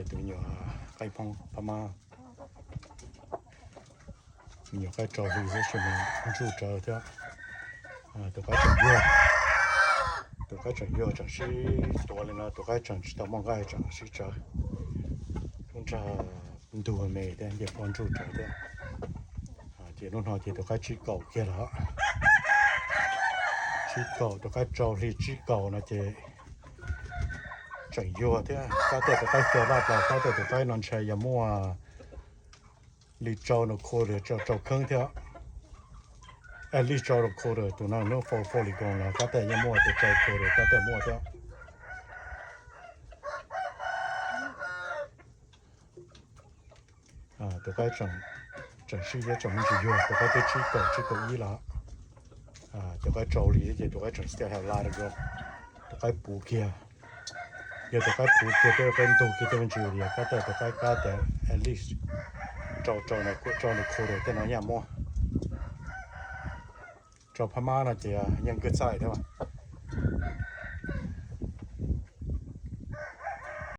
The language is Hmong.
Tus me nyuam qaib Hmoob Phab Mab, me nyuam qaib rau hli xwb tsis ntsuj rawv thiab. Tus qaib tseem yuag, tus qaib tseem yuag tseem sib tuav li no, tus qaib tseem tsis tau muaj nqaij tseem sib tsawv. Lub ntsag ntug me thiab ncej pob ntsuj rawv thiab. Ces hnub no ces tus qaib tsib kaum kiag lawm. Tsib kaum, tus qaib rau hli tsib kaum no ces tseem yuag thiab. Kab tiaj tus qaib xya laj plaws, kab tiaj tus qaib no ntshai yog muaj li rau no quarter, rau kheeb thiab. At least rau no quarter, tus no hnub four forty pound no, kab tiaj yeej muaj tus rau quarter, kab tiaj muaj thiab. Tus qaib tseem sib thiab tseem me ntsis yuag, tus qaib twb tsib kaum, tsib kaum ib lawm. Tus qaib rau hli ces tus qaib tseem still have light to go. Tus qaib puv kiag, yog tus qaib puv kiag thiab tus qaib ntug kiag tej me ntsis li, kab tiaj tus qaib kab tiaj at least rau, rau no quarter tej no yeej muaj. Rau Phab Mab no ces yeej good size thiab.